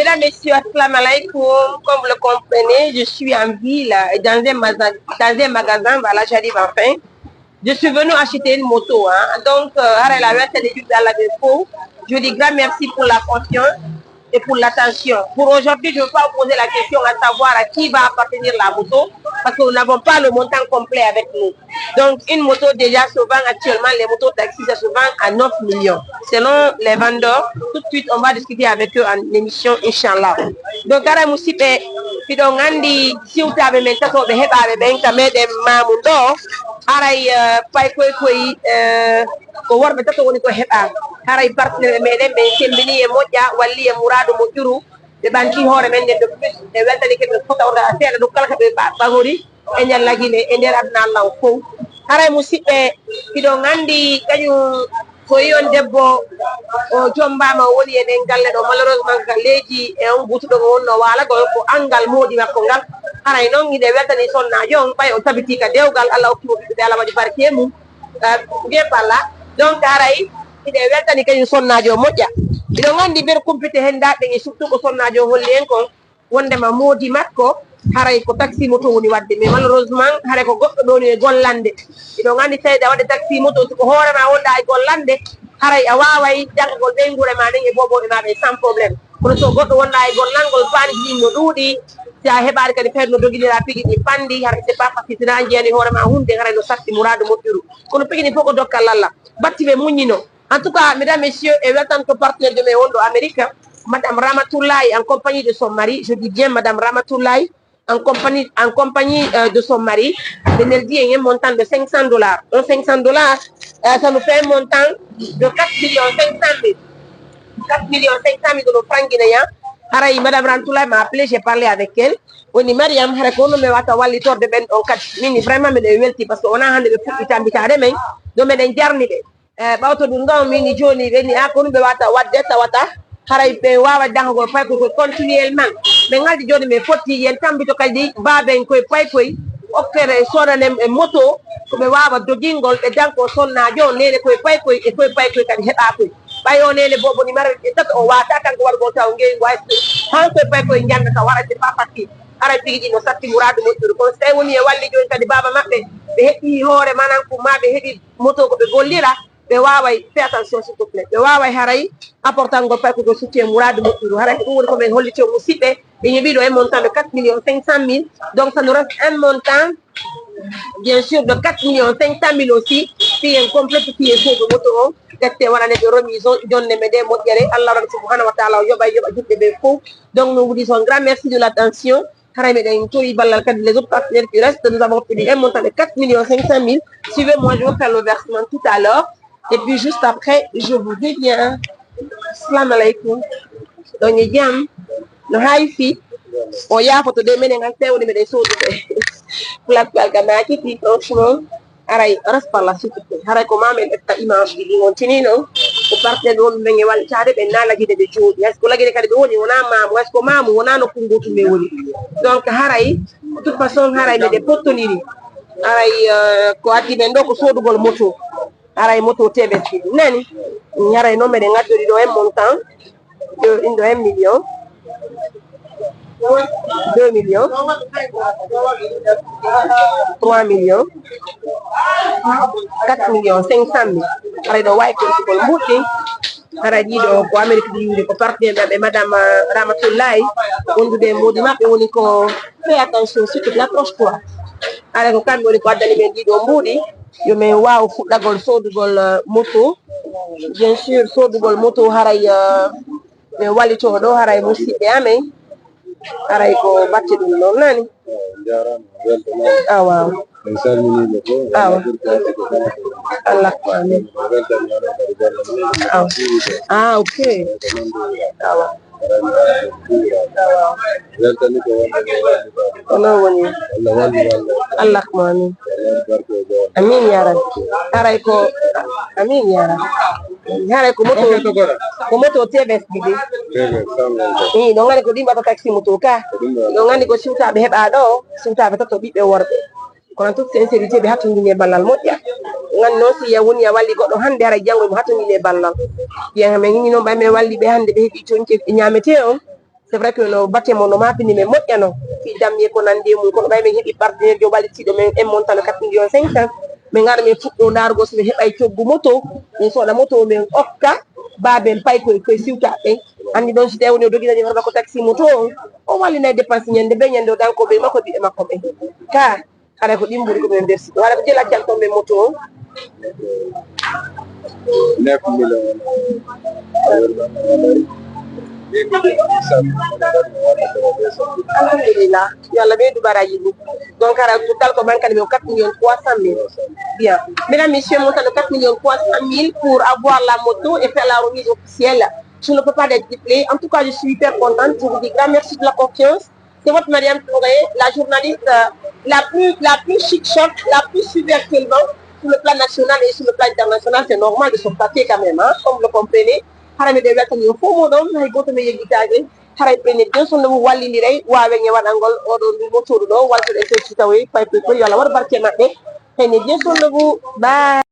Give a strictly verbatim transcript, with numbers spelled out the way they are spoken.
Mesdames, Messieurs, Assalamu alaikum. Comme vous le comprenez, je suis en ville, euh, dans un, maza- dans un magasin. Voilà, j'arrive enfin. Je suis venu acheter une moto, hein. Donc, euh, haray la werte de Dieu dans la défaut. Je dis grand merci pour la confiance et pour l'attention. Pour aujourd'hui, je ne vais pas vous poser la question à savoir à qui va appartenir la moto, parce que nous n'avons pas le montant complet avec nous. Donc, une moto déjà se vend actuellement, les motos taxis, ça se vend à neuf millions. Selon les vendeurs, tout de suite, on va discuter avec eux en émission, Inch'Allah. Donc, haray musiɓɓe, hiɗon anndi siwtaaɓe men tatooɓe heɓaaɓe ɓen ka meɗen maamu ɗo, haray, eh, paykoy koy, eh, ko worɓe tato woni ko heɓaa. Haray partenaire meɗen ɓen semmbini e moƴƴa, walli e muraadu moƴƴuru, ɓe ɓanti hoore men nden de plus, ɓe weltani ke ɓe fota wonde a seeɗa ɗum kala ka ɓe ɓa-, ɓagori. E nder Lagine, e nder aduna Allah o fow. Haray musiɓɓe, hiɗon anndi kañum so yi on debbo o jommbaama, o woni e nden galle ɗo, malheureusement, ka leeji e on butuɗo o wonno waalagol, ko anngal moodi makko ngal. Haray non, hiɗe weltani sonnaajo on, ɓay o tabitii ka dewgal, Allah okki mo ɓiɓɓe ɓe, Allah waɗi barke e mum. Eh, bien par là. Donc, haray hiɗe weltani kañum sonnaajo o moƴƴa. Hiɗon anndi nder kumpite henndaa ɗen e surtout ko sonnaajo o holli en kon, wondema moodi makko haray ko taxi moto woni waɗde, mais malheureusement haray ko goɗɗo ɗo woni e gollande. Hiɗon anndi tawi ɗa waɗde taxi moto, si ko hoore ma wonɗa e gollande, haray a waaway jangagol ɓeynguure ma nden e boobooɓe ma ɓen sans problème. Kono so goɗɗo wonɗa e gollangol, panɗi ɗin no ɗuuɗi, si a heɓaali kadi peeje no doginira pigi ɗin panɗi, haray c'est pas facile, si na a jeyani hoore ma huunde, haray no satti muraadu moƴƴuru. Kono pigi ɗin fof ko dokkal Allah. Batti ɓe muññino. En tout cas, mesdames, messieurs, e weltanto partenaire de men wonɗo Amérique, Madame Ramatoulaye en compagnie de son mari. Je dis bien Madame Ramatoulaye en compagnie, en compagnie, euh, de son mari. Ɓe neldi en un montant de cinq cents dollars. Donc cinq cents dollars, euh, ça nous fait un montant de quatre millions cinq cent mille. Quatre millions cinq cent mille de nos francs guinéens. Haray Madame Ramatoulaye m'a appelé, j'ai parlé avec elle. Woni Mariam, haray ko hono mi wata wallitorde ɓen ɗon kadi. Min vraiment miɗo welti parce que wona hannde ɓe fuɗɗi tambitaade men. Ɗo meɗen jarni ɓe. Eh, ɓawto ɗum ɗon, min jooni ɓe ni, a ko ɗum ɓe wata waɗde tawata haray ɓe waawa jangugol paykoy koy continuellement. Ɓe ngaldi jooni ɓe fotti yen tambito kadi baaben koy paykoy, okkere soodanen e moto, ko ɓe waawa dogingol, ɓe janko sonnaajo, neene koy paykoy e koy paykoy kadi heɓa koy. Ɓay o neene boobo ni mara ɓe tato o waata kanko waɗugol taw ngey ways. Han koy paykoy njannata wara c'est pas facile. Haray pigi ɗi no satti muraadu moƴƴuru. Kono so tawi woni e walli jooni kadi baaba maɓɓe, ɓe heɓi hoore manan ko ma ɓe heɓi moto ko ɓe gollira, ɓe waaway, fais attention s'il te plaît, ɓe waaway haray apportangol paykugol soutien muraadu moƴƴuru. Haray ko ɗum woni ko men holliti on musiɓɓe, ɓe yoɓi ɗo un montant de quatre millions cinq cent mille. Donc ça nous reste un montant, bien sûr, de quatre millions cinq cent mille aussi, si en complète, si en foof moto on, ƴette waɗane ɓe remise on, jonne men ɗe moƴƴere. Allah Rabbi subhanahu wa ta'ala o yoɓa, yoɓa juɗɓe ɓe fof. Donc nous vous disons un grand merci de l'attention. Haray meɗen towi ballal kadi les autres partenaires qui restent. Nous avons payé un montant de quatre millions cinq cent mille. Suivez-moi, je vais faire le versement tout à l'heure. Et puis juste après, je vous reviens. Assalamu alaikum. Ɗon e jam. No hay fi. O yaafoto de menen an tewde meɗen soodude. Plat palka makiti, franchement. Haray, reste par là, s'il te plaît. Haray ko ma men ƴetta image ji ɗin on tini non. Ko partenaire wonɓe men e wallitaade ɓe na Lagine ɓe jooɗi. Hay so ko Lagine kadi ɓe woni, wona maamu. Hay so ko maamu, wona nokku ngootu men woni. Donc haray, de toute façon, haray meɗen pottoniri. Haray, euh, ko addi men ɗo ko soodugol moto. Haray moto T V S ɗin nani. Haray non meɗen ngaddori ɗo un montant. Ɗo, ɗin ɗo un million, deux millions, trois millions, quatre millions cinq cent mille. Haray ɗo wawi kontugol mbuɗɗi. Haray ɗiɗo ko Amérique ɗi yiwde ko partenaire ɓe Madame, euh, Ramatoulaye. Wondude e moodi maɓɓe woni ko fais attention, surtout l'approche quoi. Haray ko kamɓe woni ko addani men ɗiɗo mbuɗi. Yo men waaw fuɗɗagol soodugol, euh, moto. Bien sûr, soodugol moto haray, euh, men wallitoo ɗo haray musiɓɓe amen. Haray ko batte ɗum ɗon nani. Awa. En salminiiɓe fof. Awa. Allah ko amin. Awa. Ah, ok. Awa. Weltani ko wonde ko walli ba. Ko non woni. Allah walli walli. Allah ko amin. Allah barke e jawal. Amin ya rabbi. Haray ko, amin ya rabbi. Haray ko moto, ko moto T V S ɗiɗi. T V S, salmon ko. Ii, ɗon ngari ko ɗimbata taxi moto ka. Ko ɗum ɗon. Ɗon ngandi ko siwtaaɓe heɓa ɗo, siwtaaɓe tato ɓiɓɓe worɓe. Kono en toute sincérité, ɓe hatonjini e ballal moƴƴa. Ngan noon, si ya woni a walli goɗɗo hannde, haray janngo mo hatonjini e ballal. Ɓiyan men hini noon, ɓay men walli ɓe hannde, ɓe heɓi conce ɓe ñaametee on. C'est vrai que no batte mo no maapini men moƴƴa non. Fii dammi e ko nandi e mum, kono ɓay men heɓi partenaire jo wallitiiɗo men, en montant no quatre millions cinq cent. Min ngara min fuɗɗo ndaarugol so min heɓay coggu moto, min soda moto, min okka baaben pay koye, koye siwtaaɓe ɓen. Anndi ɗon si tawi woni o doginani hoore makko taxi moto on, o wallinay dépense ñande bee ñande o danko ɓe makko ɓiɓɓe makko ɓen. Ka, haray ko ɗin ɓuri ko min nder siɗo. Haray ko jela can ton ɓe moto on. Neuf millions. Alhamdulillah. Yo Allah ɓeydu baraji ɗin. Donc, haray total ko mankani ɓe ko quatre millions trois cent mille. Bien. Mesdames, messieurs, montant de quatre millions trois cent mille pour avoir la moto et faire la remise officielle. Je ne peux pas être déplay. En tout cas, je suis hyper contente. Je vous dis grand merci de la confiance. C'est votre Mariam Touré, la journaliste, euh, la plus, la plus chic choc, la plus suivie actuellement sur le plan national et sur le plan international. C'est normal de se flatter quand même, hein, comme vous le comprenez. Haray miɗo weltani on fof moɗon, hay gooto mi yeggitaaki. Haray prenez bien soin de vous, wallindiray, waawen e waɗangol oɗo ndu motuɗo ɗo, waltude e so tawi pay pay pay, yo Allah waɗ barke maɓɓe. Prenez bien soin de vous. Bye.